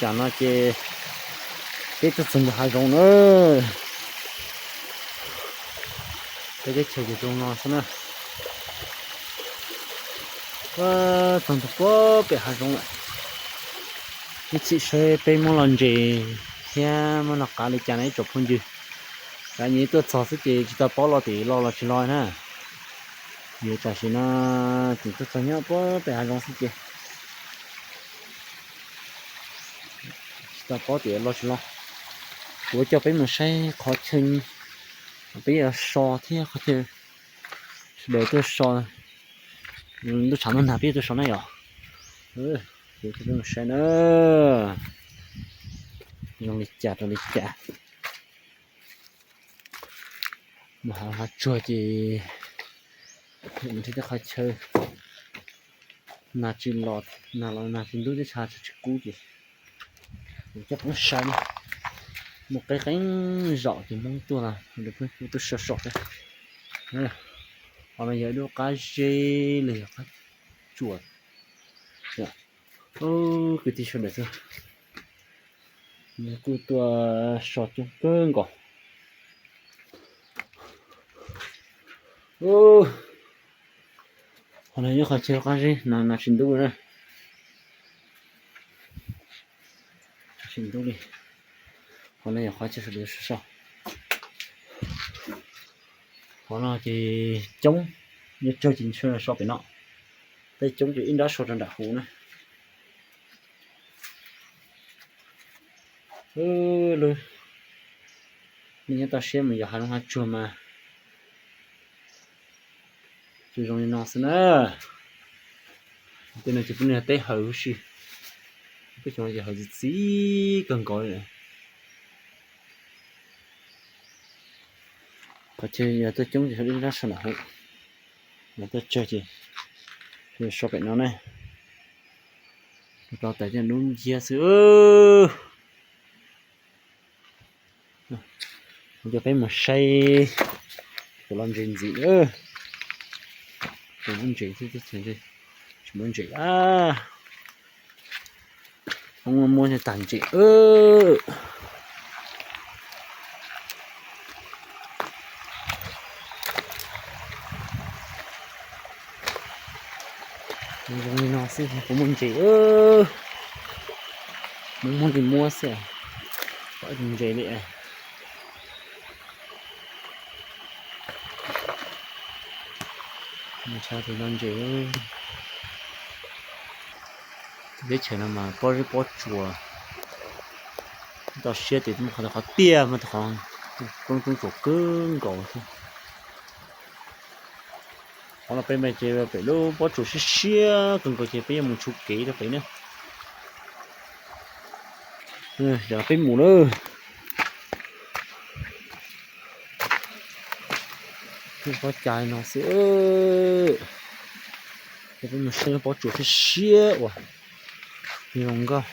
cas no ces peb tuaj txog ntawm hav zoov na. Peb teb chaws ces zoo no xwb na. Txog ntawm puag pem hav zoov lawm. Ib chim saib peb muab los ntses thiab muab los qav li cas no ib tsoom phooj ywg. Kav nyem tuaj txog xwb ces tsis tau paub los tim los los tsis los na. Yuav tam sim no tseem tuaj txog nyob puag pem hav zoov xwb ces tsis tau paub tias los tsis los. Kuv coj peb mus saib qhov chaw peb yuav so thiab qhov chaw sawv daws tuaj so. Ntuj tshav ntuj nag peb tuaj so na yom. Kuv coj peb mus saib na, zoo li cas rau li cas. Mus hav tsuag ces mus nrhiav tej qhov chaw nag tsis los, nag los nag tsis ntub teb chaws tsis kub ces kuv coj peb saib na. Mus qeeb qeeb zaum ces Hmoob tuaj los peb tuaj so so thiab. Qhov no yog ib lub qab zeb los yog qab tsuas. Kwv tij sawv daws xwb, nws kuj tuaj so coob kawg nkaus. Qhov no yog qhov chaw qab zeb no, nag tsis ntub na. Tsis ntub li. Qhov no yog qhov chaw sawv daws so. Qhov no ces coob, nyob tsawg ces so pem no, tej coob ces ib nrab so rau nram hauv na. Lub neej nyob toj siab mas yog hav zoov hav tsuag mas tsuas zoo li no xwb na. Tej no ces peb yog teb hawm huv si, peb cov no ces hawm txiv txiv kawg nkaus li. Qhov chaw yog tuaj coob ces ib nrab so nram hauv, yog tuaj tsawg ces so pem no na. Rau tais tej lub nciab xwb. Kuv coj peb mus saib, kuv los ntses ntxiv. Kuv muab ntses thiab, tsis muab ntses a. Hmoob muab tag ntses. Zoo li no xwb kuv muab ntses. Hmoob muab li muab xwb, pom ntses li. Ntshav tus no ntses. Teb chaws no mas pob zeb pob tsuas, toj siab ces muaj qhov tiaj, muaj qhov roob roob tsuas kawg nkaus thiab. Qhov no peb mas ces pem lub pob tsuas siab siab kawg nkaus ces peb yuav mus tshuv kev rau pem na. Yog peb mus lawm. Lub pob cai no xwb, peb mus saib lub pob tsuas siab siab uas zoo nkauj.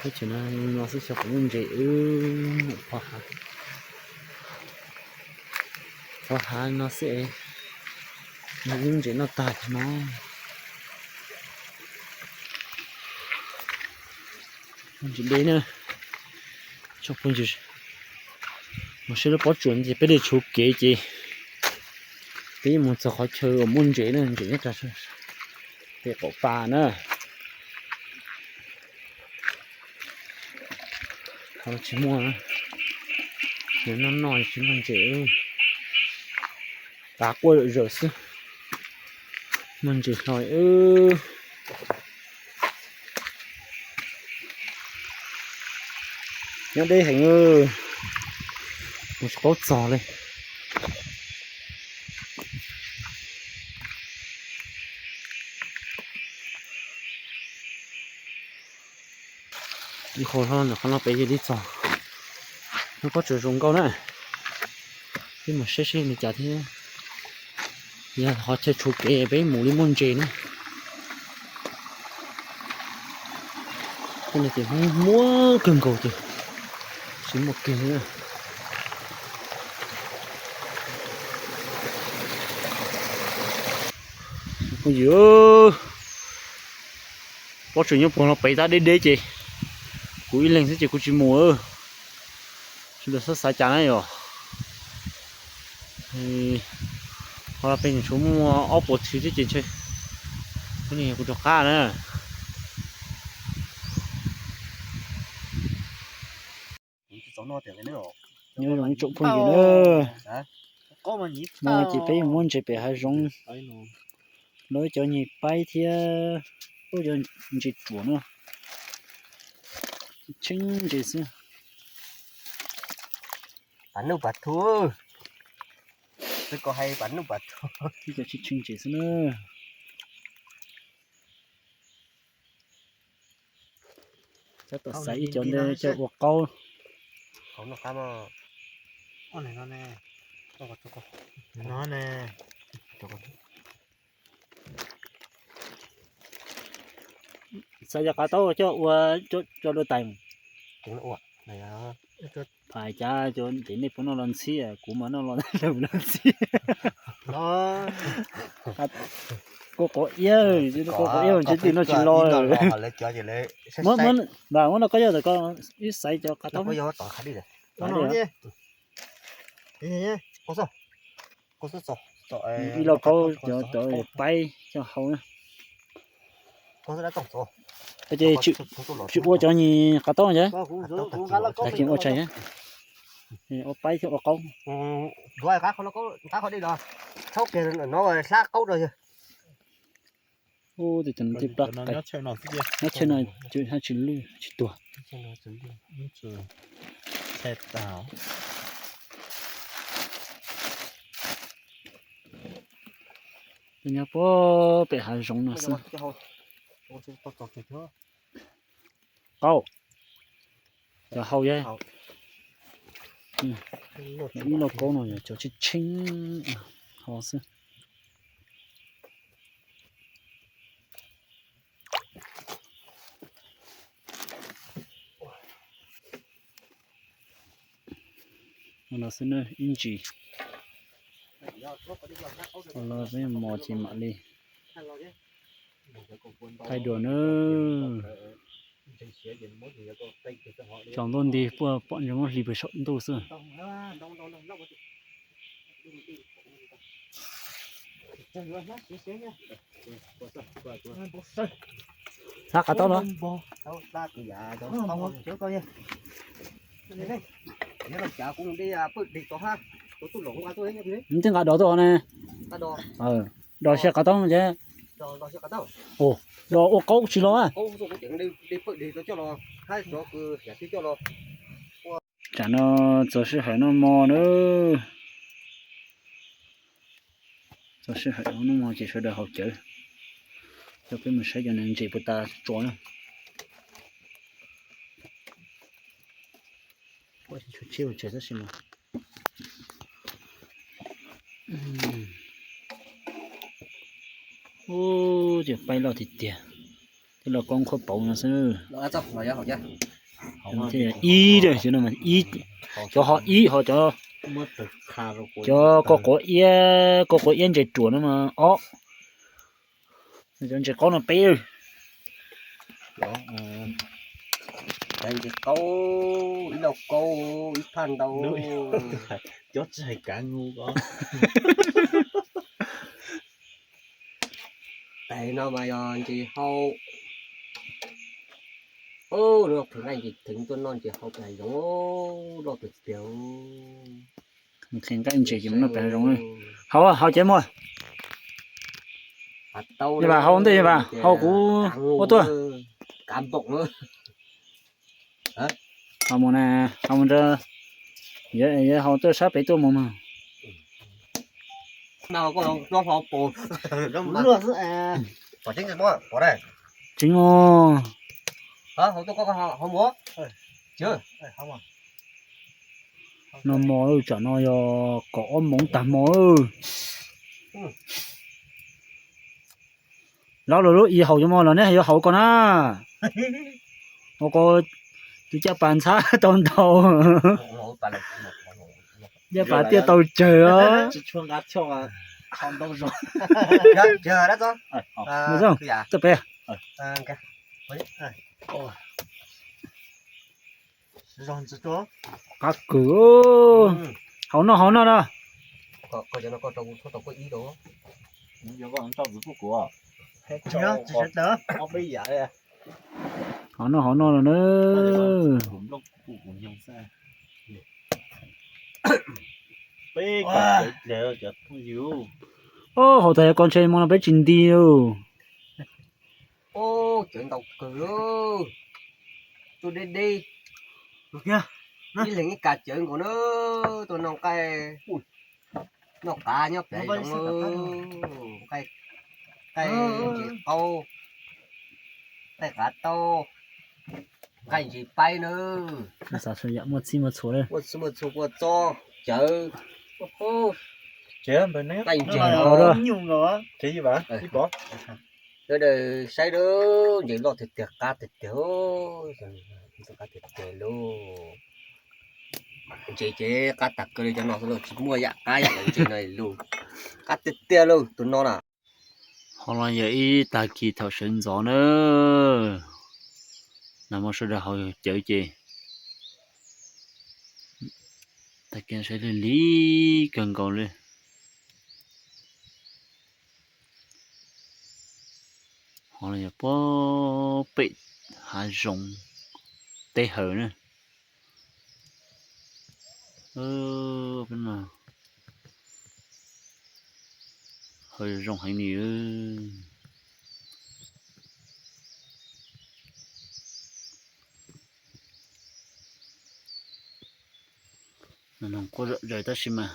Teb chaws no xwb xyov puas muaj ntses. Qhov hav no xwb es, lub ntses noj tag no. Ntses deb na. Tsoom phooj ywg, mus saib lub pob tsuas ces peb li tshuv kev ces peb yeej mus txog qhov chaw uas muaj ntses na, ntses nyob rau pem qaum pas na. Qhov tsis muaj, noj noj tsis muaj ntses, tav quaj zawm xwb. Muaj ntses hlo. Nyob deb heev, mus tsis paub txog li. Ib qho hlob ntawm qhov no pem yog li txog lub pob tsuas zoo nkauj na. Peb mus saib seb li cas thiab. Yog qhov chaw tshuv kev peb mus li muaj ntses na. Tej no ces muaj kawg nkaus ces tsis muaj kiag li na. Phooj ywg, Pob tsuas nyob puag no pem tab deb deb ces kuv ib leeg xwb ces kuv tsis mus. Sawv daws xav xav cas na yom. Qhov no peb tshuav muaj ob puas txhiv thiab ces ntshe kuv rov qab na. Nyob zoo tsoom phooj ywg na, no ces peb yuav muab ntses pem hav zoov, lawv cov nyuag paib thiab cov ntses ruam na, tsheej ntses xwb. Pas nuj pas thu, twb ko hais pas nuj pas thu. Ib co tsheej tsheej ntses xwb na. Tab tom xaiv ib co ntej coj ua qaub. Xaiv cov qav taub coj ua, coj dua tais. Phais cas cov ntev nej puas noj los ntxhiab, kuv mas noj los los ntxhiab. Koj quav iab, koj quav iab ntshe twb noj tsis los. Muab no koj yog tas koj ib xaiv cov qav taub. Ib lauj kaub cov paib coj hau na. Ces tsis ua cov nyuag qav taub ces, ua tshais, ua paib thiab ua qaub. Ub, tej no tej plab qais, nyob chaw no ces haj tsis lwj tsis tuag. Nyob puag pem hav zoov no xwb. Qaub, cov hau yeej, ib lauj kaub no yog cov tsheej tsheej hau xwb. No xwb na, ib ntsis los peb mos ces mam li thaij dua na. Tsaus ntuj nti puaj pom ntses muab hliv pem saum ntuj xwb. Hlab qav taub los. Nws twb nqa dos tuaj ne. Dos xyaw qav taub ces, dos ua qaub tsis los a. Tsam no txog sij hawm noj mov na. Txog sij hawm noj mov ces sawv daws haus cawv. Coj peb mus saib cov ntses puas tas tso na. Ub, ces paib loj tiag tiag. Twb los koj qhuab pauv no xwb. Ib, cov ho ib ho cov, cov koj quav iab, koj quav iab ntses ruam no mas ob. Cov ntses qaub no peb. Ntses qaub, ib lauj kaub, ib phaj ntau. Cov tsis hais kav ngu ko. Tes no mas yog ntses hau. Lub no qhwv nqaij ntses theev tuaj noj ntses hau pem hav zoov, loj tiag tiag. Qhwv nqaij ntses ces mus noj pem hav zoov. Hau, hau ces muaj. Yog vas hau ntej, yog vas hau kuv ua tuaj. Hau mus na, hau mus nrad. Yog hau tuaj sab pem tuaj mus mas. Tseev os. Noj mov, tsam no yog kaum ob moos tag hmo. Lawv lub ib haus cov mov los neb yuav haus ko na. Ua ko tus caj pas ntxhab tau ntau. Caj pas tiaj tau tsawg os. Txawj peb. Ua Qab kawg. Hauv no hauv no na. Hauv no hauv no no na. Hauv tas yog ko ntshe mo no peb tsis nti lauj. Cawv ntau kawg, tuaj deb deb. Ib leeg ib kas cawv nkaus na, tuaj noj nqaij, noj qav nyob pem zoov, nqaij ntses qaub, nqaij qav taub, nqaij ntses paib na. Xav xav yam muaj txhij muaj txhua, muaj txhij muaj txhua, kua txob, cawv, nqaij ntses. Sawv daws saib, ntses loj tiag tiag, qab tiag tiag, qab tiag tiag lauj. Ntses ces qab tas kawg li cov no xwb lauj, tsis muaj yam qab yam ntses no li lauj. Qab tiag tiag lauj tus no na. Ho no yog ib tag kis thaum sawv ntxov na, nag hmo sawv daws haus cawv ces tag kis sawv lig lig kawg nkaus li. Ho no yog puag pem hav zoov teb hawm na. Hav zoo heev li. Nag noog quaj zom zaws tab sis mas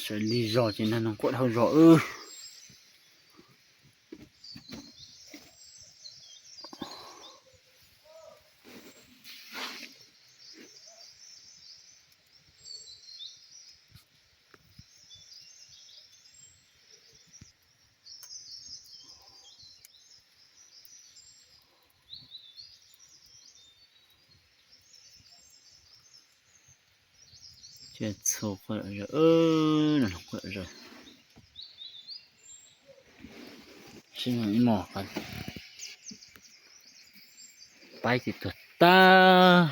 sawv lig zog ces nag noog quaj dhau zog wb. Txhua quaj zom zaws, nag noog quaj zom zaws. Sib ib mos paib ces tuag tag.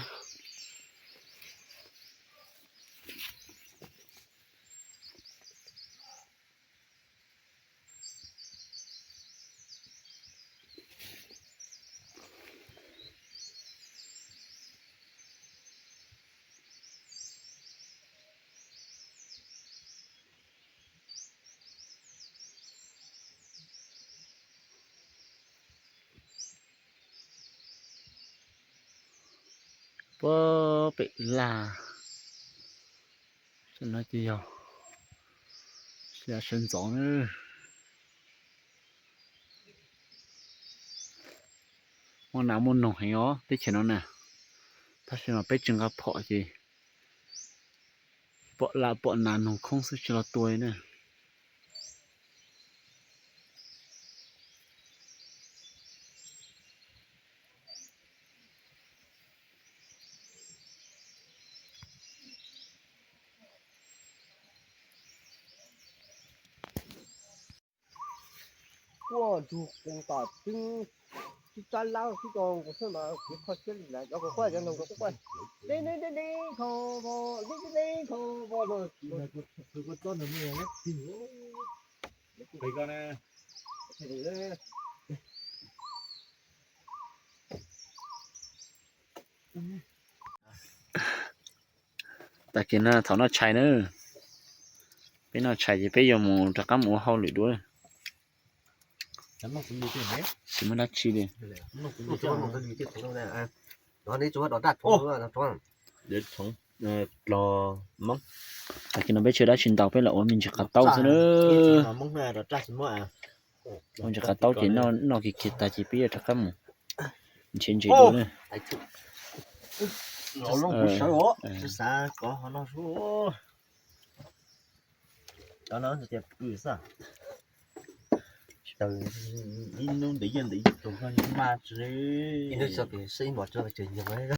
Puag pem laj, no ces yog sawv ntxov na. Muaj nas muaj noog heev os teb chaws no na. Tab sis mas peb tsis nqa phom ces pom laj pom nas noog khoob xwb tsis los tua li na. Quaj ntsug qus tom tib, tib tsab lab tib co nkaus xwb mas kuv kho siab li lawm, cov kuv quaj cov nkaus kuv quaj, deb deb deb deb kho vo, deb deb deb kho vo no. Tag kis no thaum noj tshais na, peb noj tshais ces peb yuav mus rov qab mus ua hauj lwm dua. Tsis muaj dab tsi li. Tag kis no peb tsis ua dab tsi ntau, peb los ua me ntsis qav taub xwb na. Ua ntsis qav taub ces noj kiag kiag tag ces peb yuav rov qab mus nrhiav ntses dua na. Ib hnub ntev yeej ntev ib tug mas tsis, ib hnub tso pem seb ib mos tso pem tseem nyoog.